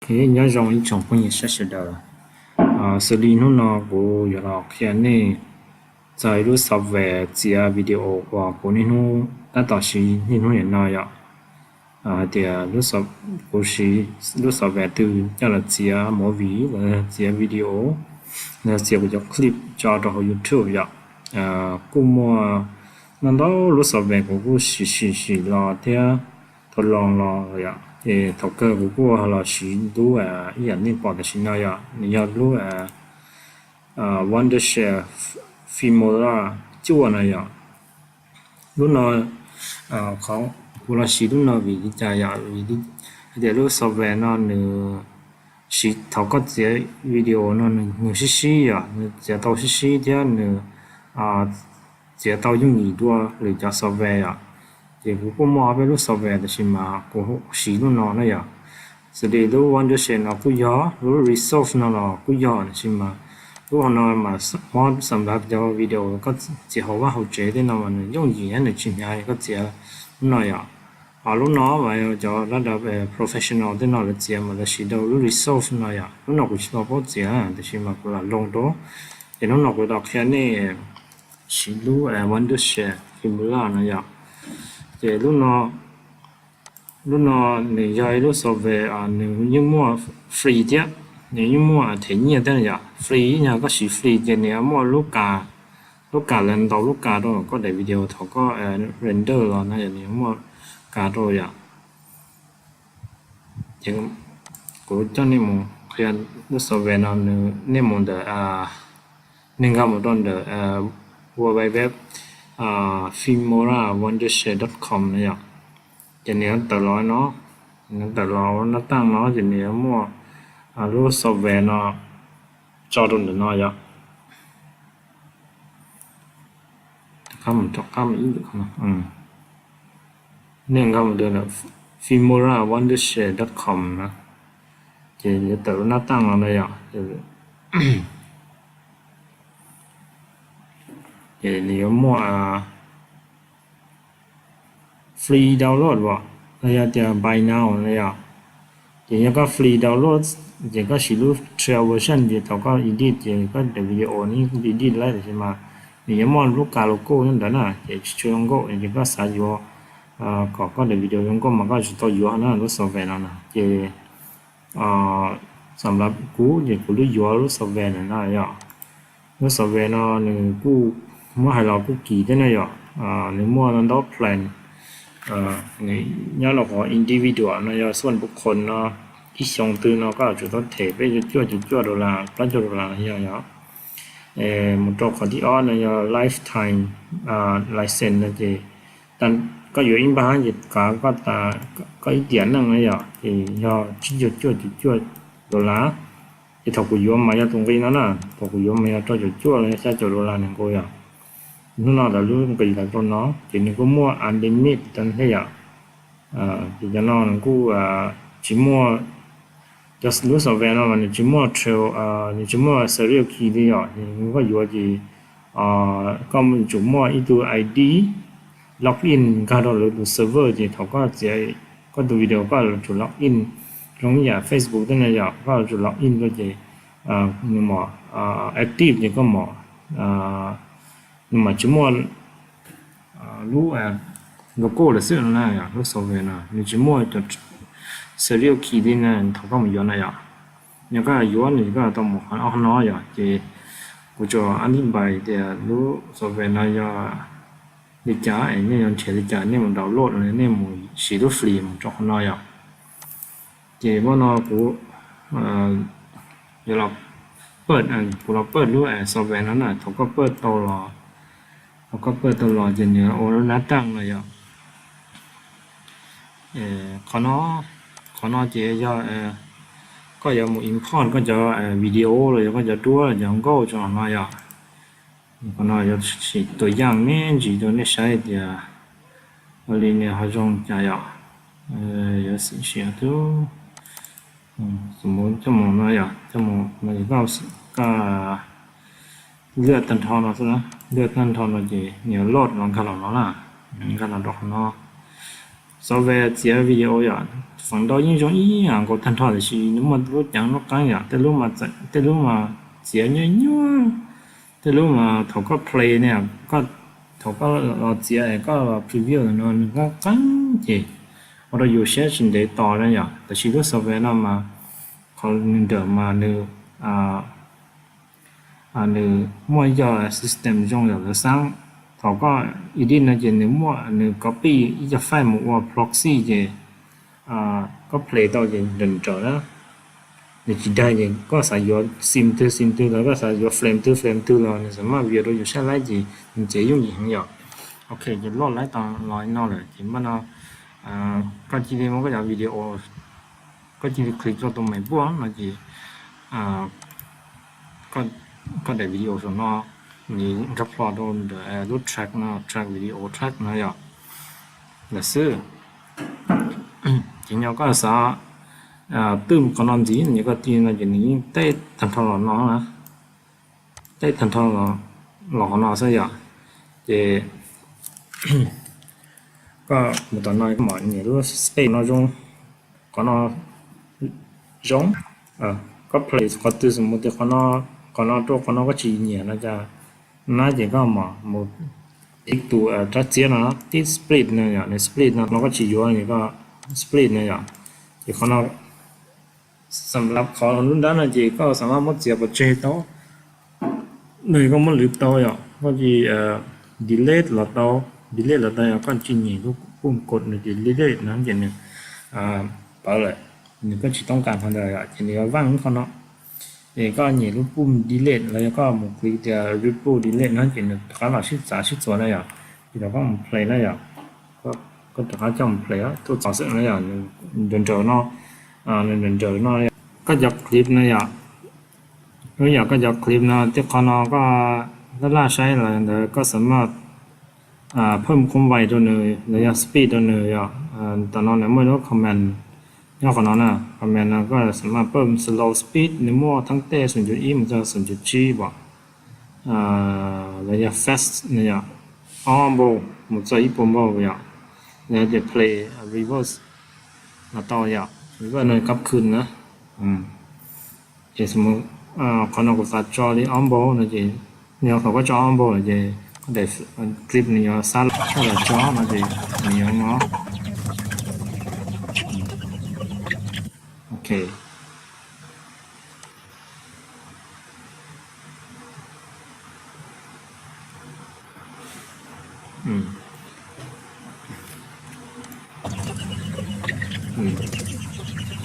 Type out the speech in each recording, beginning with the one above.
Ok, nyob zoo ib tsoom phooj ywg sawv daws. Xws li hnub no kuv yuav los qhia nej txog ib lub software txiav video uas kuv niaj hnub tab tom siv niaj hnub nim no yom. Hais tias kuv siv lub software twg coj los txiav movie los txiav video, los txiav kuv cov clip tso rau hauv YouTube yom. Kuj muaj ntau ntau lub software kuv kuj siv siv siv los thiab tau los los yom. Ces thaum kawg kuv kuj los siv lub ib yam nej pom tam sim no yom, nws yog lub Wondershare Filmora cuaj no yom. Lub no qhov kuv los siv lub no vim li cas yom, vim hais tias lub software no nws siv thaum koj txiav video no nws sib sib yom, nws txiav tau sib sib thiab nws txiav tau yooj yim dua lwm cov software yom. Ces kuv kuj muaj ob peb lub software tab sis mas kuv siv lub no na yom. Xws li lub Wondershare no kuj yog, lub Resolve no los kuj yog, tab sis mas lub no mas muab xam lav cov video koj txiav hauv vaj hauv tsev tej no mas nws yooj yim thiab nws tsis hnyav koj txiav lub no yom. Ho lub no mas cov lab dav professional tej no lawv txiav mas lawv siv rau lub Resolve no yom. Lub no kuv tsis tau paub txiav tab sis mas kuv lam loos rau. Ces hnub no kuv los qhia nej siv lub Wondershare Filmora no yom. Ces lub no, lub no nws yog ib lub software nws yeej muaj free thiab, nws yeej muaj them nyiaj thiab yom. Free yog koj siv free ces nws muaj lub kas, lub kas lawv ntaus lub kas rau koj daim video thaum koj render los no yom, nws muaj kas rau yom. Ces kuv coj nej mus qhia lub software no, nej mus ntawm, nej nkag mus rau ntawm www filmora wondershare dot com no yom. Ces nws yuav tawm los no, nws tawm los nab taj no ces nws yuav muaj lub software no tso rau ntawm no yom. Nej nkag mus rau filmora wondershare dot com no, ces yuav tawm lub nab taj no na yom. Ces nws yuav muaj free download os, los yog tias buy now na yom. Ces yog koj free download ces koj siv lub trial version ces thaum koj edit ces koj daim video no yeej edit laib tab sis mas nws yuav muaj lub kas logo nyob ntawd na, ces tsis tshua zoo nkauj ces koj xav yuav kom koj daim video zoo nkauj mas koj tsis tau yuav na lub software no na. Ces xam lav kuv ces kuv lub yuav lub software no na yom. Lub software no nws kuj muab hais los kuj kim thiab na yom. Nws muaj ntau plan, nws nyob rau qhov individual no yog xuaj npu qhon no, ib xyoo twg no koj yuav tsum tau them peb caug cuaj, caug cuaj dollar, plaub caug dollar no yog yom. Mus rau qhov thib ob no yog lifetime license no ces koj yuav ib npag ces kav koj ib tiam neej na yom, ces yog tsib caug cuaj, caug cuaj dollar. Ces thaum kuv yuav mas yog tus nqi no na, thaum kuv yuav mas yog rau caum cuaj los yog xya caum dollar nws nkaus yom. Hnub no lawv lub nqi lawv rau no ces nws kuj muaj unlimited thiab yom. Ces cov no nws kuj tsis muaj, cov lub software no mas nws tsis muaj trail, nws tsis muaj serial key li yom. Nws koj yuav ces koj yuav tsum muaj ib tug I D log in nkag rau lawv tus server ces thaum koj txiav koj tus video koj yuav tsum log in, zoo ib yam Facebook tej no yom, koj yuav tsum log in rau ces nws mam active ces koj mam, nws mam tsis muaj lub logo lawm xwb no na. Lub software no nws tsis muaj cov serial key li na thaum koj mus yuav na yom. Yog koj yuav nws koj tau mus qhov no yom. Ces kuv tsuas an nib npais tias lub software no yog li cas es nej yuav nrhiav li cas nej mus download los nej mus siv lub free mus rau qhov no yom. Ces muab no kuv yuav los pawj, kuv los pawj lub software no na. Thaum koj pawj tau los, thaum koj pawj tau los ces nws ua lub nab taj no yom. Qhov no, qhov no ces yog koj yuav mus import koj cov video los yog koj cov duab los cov nkauj tso no yom. Qhov no yuav sim tua yaj me ntsis rau nej saib tias ua li nws ho zoo cas yom. Yuav sim sim tub, coj mus no yom, coj mus no, koj lwaj tag nrho no xwb na, lwaj tag nrho no ces nws yuav load los nkag los no na, nkag los rau qhov no. software txiav video yom, feem ntau yeej zoo ib yam nkaus tag nrho, tiam sis nws muaj lub ceev lub qeeb yom. Tej lub mas, tej lub mas txiav nyuaj nyuaj, tej lub mas thaum koj play ne, koj, thaum koj los txiav koj los preview no nws qeeb qeeb ces ua rau yus siab tsis ntev tos na yom. Tab sis lub software no mas qhov nws ntawm mas nws nws muaj ib co system zoo yam lawv xaab. Thaum koj edit no ces nws muaj, nws copy ib co file mus ua proxy ces koj play tau ces nrawm nrawm na. Nws tsis daig ces koj xav yuav scene twg scene twg los, koj xav yuav frame twg frame twg los nws xam maj view rau yus sab laib ces nws txiav yooj yim heev yom. Ok, ces loj laib tas los li no lawm ces npaj no koj cia li muab koj cov video, koj cia li click rau tus maim puaj no ces koj daim video saum no nws nkag plho rau ntawm lub track no, track video track no yom. Lawm xwb. Ces yog koj xav twj qhov no ntxiv, yog koj tij no ces nws yeej teb tag nrho los no, teb tag nrho los qhov no xwb yom. Ces koj mus tom no koj mam nyiam lub space no zoo, qhov no zoo, koj play qhov twg xwb mus tias qhov no, qhov no rau qhov no koj tsis nyiam no cas, na ces koj mam mus ib tus rab txiab no tib split no yom, nws split no no koj tsis yuav ces koj split no yom. Ces qhov no xam lab qhov lub nrab no ces koj xam maj muab txiav pov tseg tau, no koj muab lwv tau yom, koj cia li delete los tau, delete los tau yom, koj tsis nyiam lub pum kod no ces delete no ces nws pawv lawm, nws koj tsis toob kas qhov ntawd yom, ces nws yuav vaaj lub qhov no. Es koj nyiam lub pum delete los yog koj mus click tias lub pum delete no ces nws rov qab los sib txav sib txuas na yom. Ces rov qab mus play na yom, koj rov qab coj mus play tuaj txog xwb na yom, nws nrawm nrawm no, nws nrawm nrawm no, koj cov clip na yom. Ib yam koj cov clip no tej qhov no koj laj laj saib los ntawd koj xam maj phawm khoob vais rau nws los yog speed rau nws yom. Tam no nws muaj ib lub command nyob qhov no na, command no koj xam maj phawm slow speed, nws muaj thoob tej xoom cuv ib mus txog xoom cuv tsib pom, los yog fast no yom, ob npaug mus txog ib puas npaug yom, los yog tias play reverse los tau yom, reverse no kab khw na. Ces qhov no kuv xav tso li ob npaug no ces, yog thaum koj tso ob npaug lawm ces koj daim clip nws yuav xab los tso no ces nws yuav no. Ok.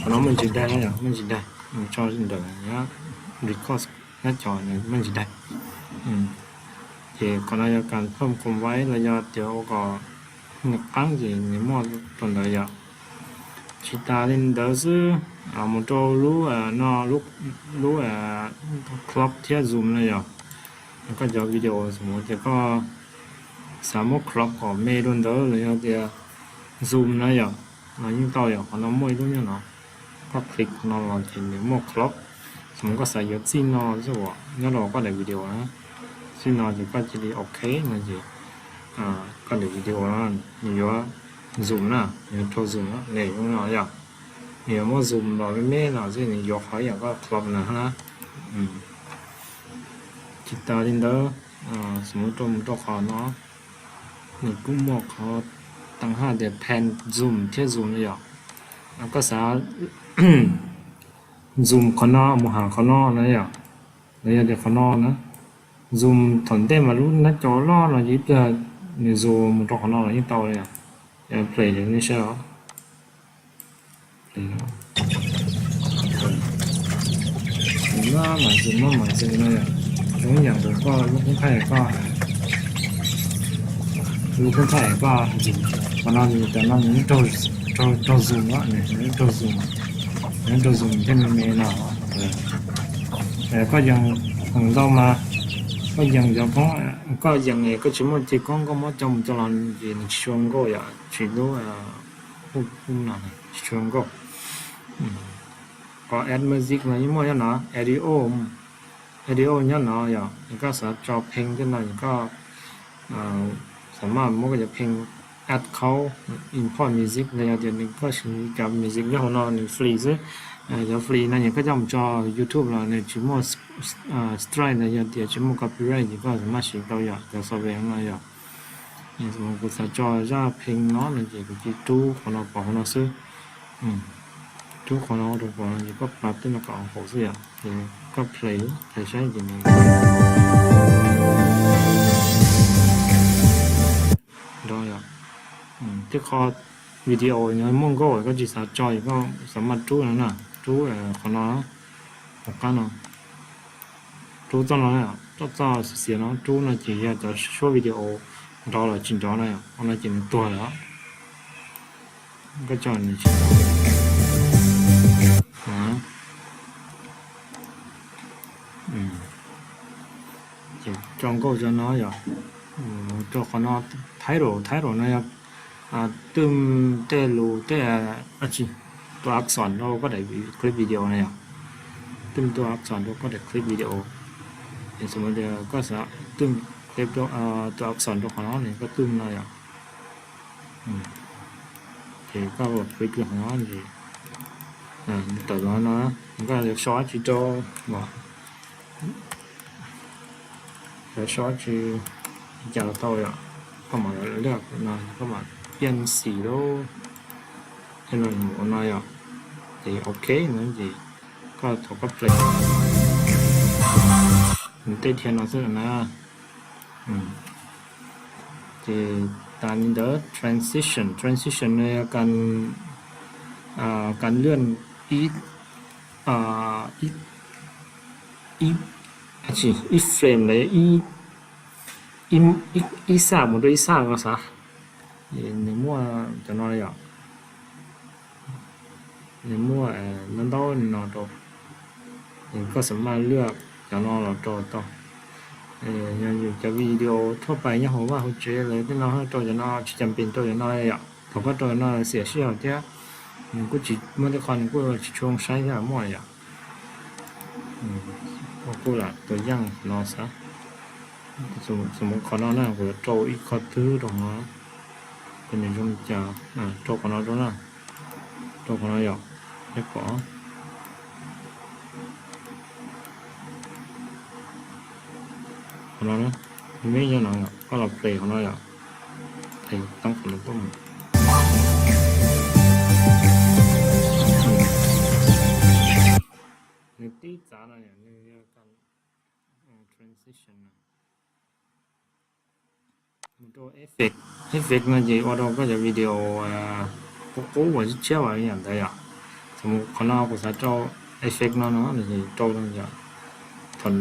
Qhov no muaj ntsis daig na yom, muaj ntsis daig, tso ntawm record nab cov muaj ntsis daig. Ces qhov no yog kas phawm khoob vais los yog tias ua kom nws qeeb ces nws muaj rau ntawd yom. Tsis tas li ntawd xwb, mus rau lub no, lub crop thiab zoom na yom. Koj cov video xws li tias koj xav muab crop kom me rau ntawd los yog tias zoom na yom, los yeej tau yom. Qhov no muaj ib lub nyob no, koj click qhov no los ces nws muaj crop. Xws li koj xav yuav txij no xwb uas nyob rau koj daim video na, txij no ces koj cia li ok no ces koj daim video no nws yuav zoom na, nws yuav rau zoom na, nws zoo no yom. Nws yuav muab zoom los me me no xwb, nws yuav qhov yam koj crop na na. Tsis tas li ntawd, xws li rau mus rau qhov no, nws kuj muaj qhov teev haj tias pan zoom thiab zoom na yom. Koj xav zoom qhov no mus has qhov no na yom, los yog tias qhov no na, zoom thaum ntej mas lub nab cov loj no ces ib pliag nws zoom mus rau qhov no los yeej tau li. Play nej saib os. Nws maj mam zoom maj mam zoom no yom, zoo ib yam nkaus koj lub koob thaij koj, lub koob thaij koj zoom, qhov no nws cov no nws raug zoom, nws raug zoom, nws raug zoom thiab me me no. Koj yees ntau mas, koj yees cov koob, koj yees koj tsis muaj ceg koob koj muab coj mus coj los ces nws tsis tshua nkauj yom, tsis lub no tsis tshua nkauj. Qhov add music no yeej muaj nyob no, audio, audio nyob no yom, koj xav tso phee tej no koj xam maj muab koj cov phee add code, import music los yog tias nws koj siv cov music nyob hauv no nws free xwb. Cov free no yog koj coj mus tso YouTube los nws tsis muaj strike los yog tias tsis muaj copyright ces koj maj siv tau yom, cov software no yom. Kuv xav tso zaj pheej no no ces kuv cia li rub qhov no pov hauv no xwb. Rub qhov no rau pov no ces koj pab tej no kom haum xwb yom, ces koj play, play saib ces nws nrov yom. Tej qho video no muaj nkauj koj tsis xav tso es koj xav maj rub no na, rub qhov no, qhov qab no, rub txoj no, txoj txoj xiav xiav no rub no ces yog cov suab video nrov los tsis nrov no, qhov no ces nws tuag lawm. Koj tso nws tsis nrov. Ces tso nkauj tso no yom, rau qhov no, title, title no yog twm tej lus tej, tus a xon rau koj daim clip video na yom, twm tus a xon rau koj daim clip video. Xws li tias koj xav twm clip, tus a xon rau qhov no ne koj twm no yom. Ces koj click rau qhov no ces tawm los no, koj yuav sau dab tsi rau los, yuav sau dab tsi li cas los tau yom. Koj mam li no, koj mam piaj xim lub, no yom. Ces ok no ces koj thaum koj play nws tej dhia no xwb na. Ces tas li ntawd transition, transition no yog kas lwj ib, ib, ib frame los ib xaj mus rau ib xaj ko xav. Nws muaj cov no yom, nws muaj ntau ntau no rau, koj xav maj lwj cov no los rau tau. Yog yus cov video thuaj pais nyob hauv vaj hauv tsev lawm tej no rau cov no tsis cas pes rau cov no yom. Thaum koj rau cov no xiam sij hawm thiab, nws kuj tsis muaj tej qho nws kuj tsis tshua zoo saib thiab muaj yom. Kuj lam tua yeej qhov no xav, xws li qhov no na kuv yuav rau ib qho twg rau no, ces nws zoo li cas, rau qhov no rau na, rau qhov no yom, nej pom qhov no, me nyob no yom, koj los play qhov no yom, play toob qhov no tuaj mus. Nws tib txav no yom, nws yog transition no. Mus rau effect, effect no ces ua rau koj cov video qub qub uas tshiab tshiab uas li yam ntawd yom. Thaum qhov no kuv xav rau effect no no ces rau no yom. Thaum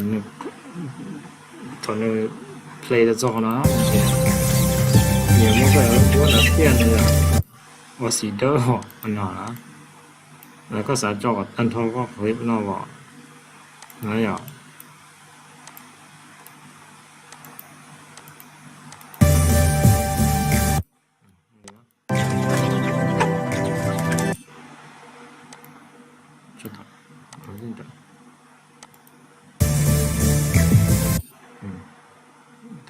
nws play rau txog qhov no ces nyias muab koj cov lub ncuab no tiaj no yom, ua xim dawb no na. Lawv koj xav tso kom tag nrho koj clip no los na yom.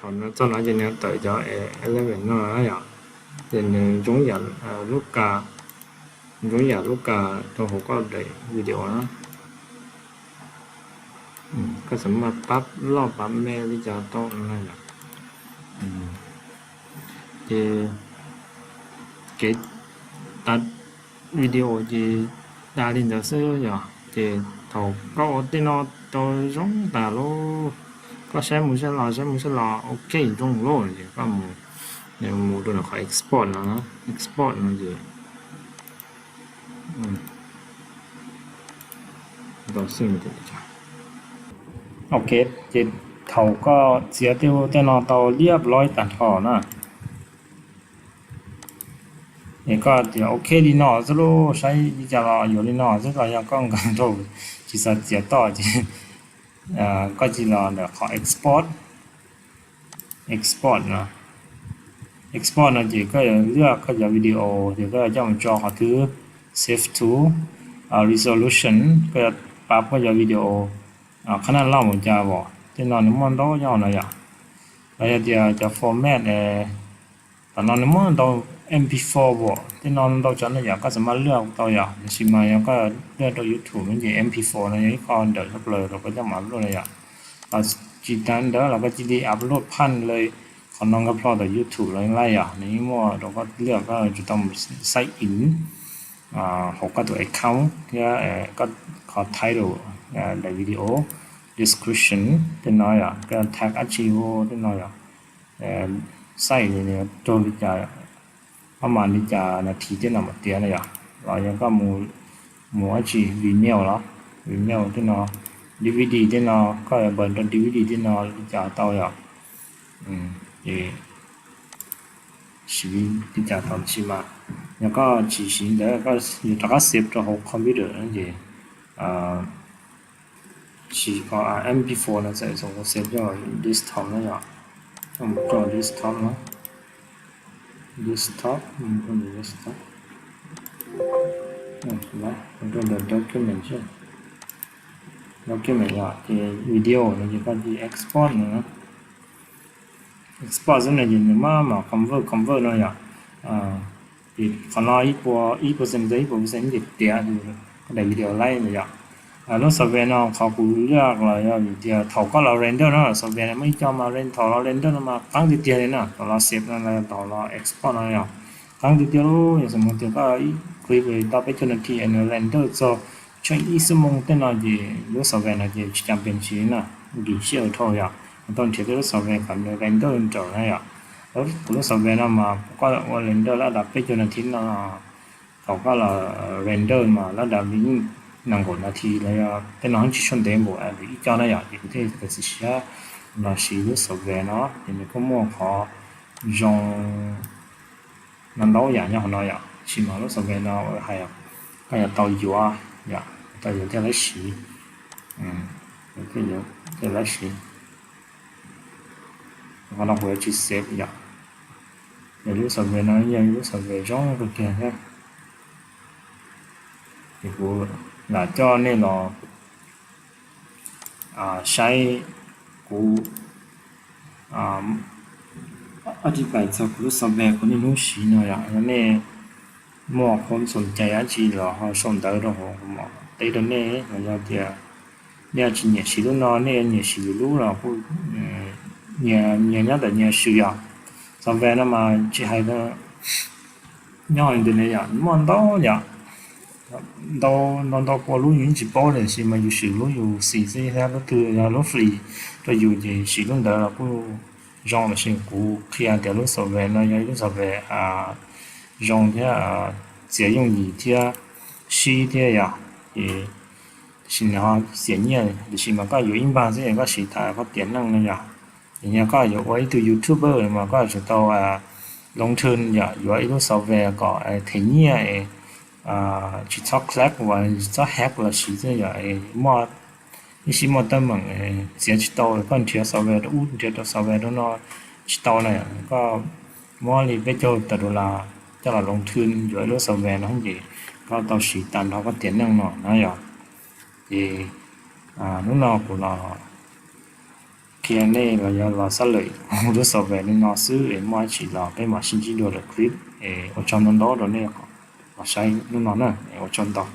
Thaum no txog no ces nws tawm cov element no yom, ces nws zoo yam lub kas, zoo yam lub kas rau hauv koj daim video na. Koj xav mas pab loj pab me li cas tau no yom. Ces kev tas video ces tas li ntawd xwb yom. Ces thaum koj ua tej no tau zoo tas lawm, koj saib mus saib los saib mus saib los ok zoo lawm ces koj mus, mus rau qhov export no, export no ces Ok, ces thaum koj txiav tej no tau liab plob tag nrho na, es koj tias ok li no xwb lauj, saib li cas los yuav li no xwb los yog koj nkees rau tsis xav txiav toj ces koj cia li los ntawm qhov export, export no, export no ces koj yuav liab koj cov video ces koj yuav coj mus tso qhov twg, save to, resolution, koj yuav pab koj cov video qhab naj loj mus cas os, tej no nws muaj ntau yog no yom. Los yog tias cov format, Qhov no nws muaj ntau M P four pam, tej no ntau cov no yom, koj txawm maj lwaj tau yom, tiam sis mas yog koj lwaj rau YouTube no ces M P four no yog ib qho nrawm tshaj plaws rau koj coj mus upload no yom. Los tsis tas ntawd los koj cia li upload phaj li qhov no nkag plho tom YouTube los laj yom, nws yeej muaj rau koj lwaj, koj tsuas tau mus sign in hauv koj tus account thiab koj qhov title, daim video, description tej no yom, koj tag dab tsi tej no yom, xaij li raug li cas, koj mas li cas nas this tej no mas tiav no yom, los yog koj mus dab tsi Vimeo los, Vimeo tej no, D V D tej no, koj npawb rau D V D tej no li cas tau yom. Ces siv li cas tau, tiam sis mas yog koj tsis siv ntawd koj yuav rov qab save rau hauv computer no ces siv qhov M P four no txawm xav save coj desktop no yom. Koj mus rau desktop no, desktop, desktop, rau document, document yom, ces video no ces koj cia li export no. Export xwb no ces nws maj mam convert, convert no yom. Ces qhov no ib puas, ib percent rau ib puas percent ces tiav koj daim video laj no yom. Lub software no qhov kuv lwaj los yog vim tias thaum koj los render no, software no muaj ib co mas render, thaum los render no mas qeeb tiag tiag li na, thaum los save no, thaum los export no yom, qeeb tiag tiag li. Yog xam mus tias koj ib clip tau peb caug nas this es nws render txog tsheej ib xuab moos tej no ces lub software no ces tsis cam pes siv na, nkim siab dhau yom. Kuv tau nrhiav tej lub software kom nws render nrawm na yom. Kuv lub software no mas koj ua render lab das peb caug nas this no, thaum koj los render mas lab das vim nees nkaum nas this los yog tej no tsis tshua ntev npaum vim ib co na yom, ces kuv thiaj txiav txim siab los siv lub software no ces nws kuj muaj qhov zoo no ntau yam nyob hauv no yom. Sis mas lub software no hais koj yuav tau yuav, tau yuav thiaj li siv, thiaj li siv. Qhov no kuv yuav tsis save yom. Lub software no yog lub software zoo kawg kiag thiab. Ces kuv lam coj nej los saib kuv ua tib pais txog kuv lub software kuv niaj hnub siv no yom. Yog nej muaj qhov xom cai dab tsi los ho sau ntawv rau hauv kuv mam teb rau nej. Los yog tias nej tsis nyiam siv lub no, nej nyiam siv lwm lub los kuj nyias nyob ntawm nyias swm yom. Software no mas tsis hais nyob internet yom, muaj ntau yom, ntau ntau ntau pua lub yus yeej tsis paub tiam sis mas yus swm lub yus xis xwb thiab, lub twg yog lub free rau yus ces siv lub ntawd los kuj zoo. Tiam sis kuv qhia tias lub software no yog ib lub software zoo thiab txiav yooj yim thiab sib thiab yom. Ces tiam sis nws ho xiam nyiaj, tiam sis mas koj yuav ib npag xwb es koj siv tas koj tiam neej no yom. Ces yog koj yuav ua ib tug YouTuber mas koj tsum tau loo thwj yom, yuav ib lub software kom them nyiaj, tsis txhob crack uas tsis txhob hack los siv xwb yom. Muaj ib sij muaj teeb meem txiav tsis tau, koj nrhiav software rau ub nrhiav rau software rau no tsis tau na, koj muab li peb caug tawm dollar coj los loo thwj yuav ib lub software no ces koj tau siv tas nrho koj tiam neej no na yom. Ces hnub no kuv los qhia nej los yog los xab lwm lub software li no xwb es muaj dab tsi los peb mam sib ntsib dua lwm clip. Es ua tsaug ntau ntau rau nej los saib hnub no na, es ua tsaug ntau.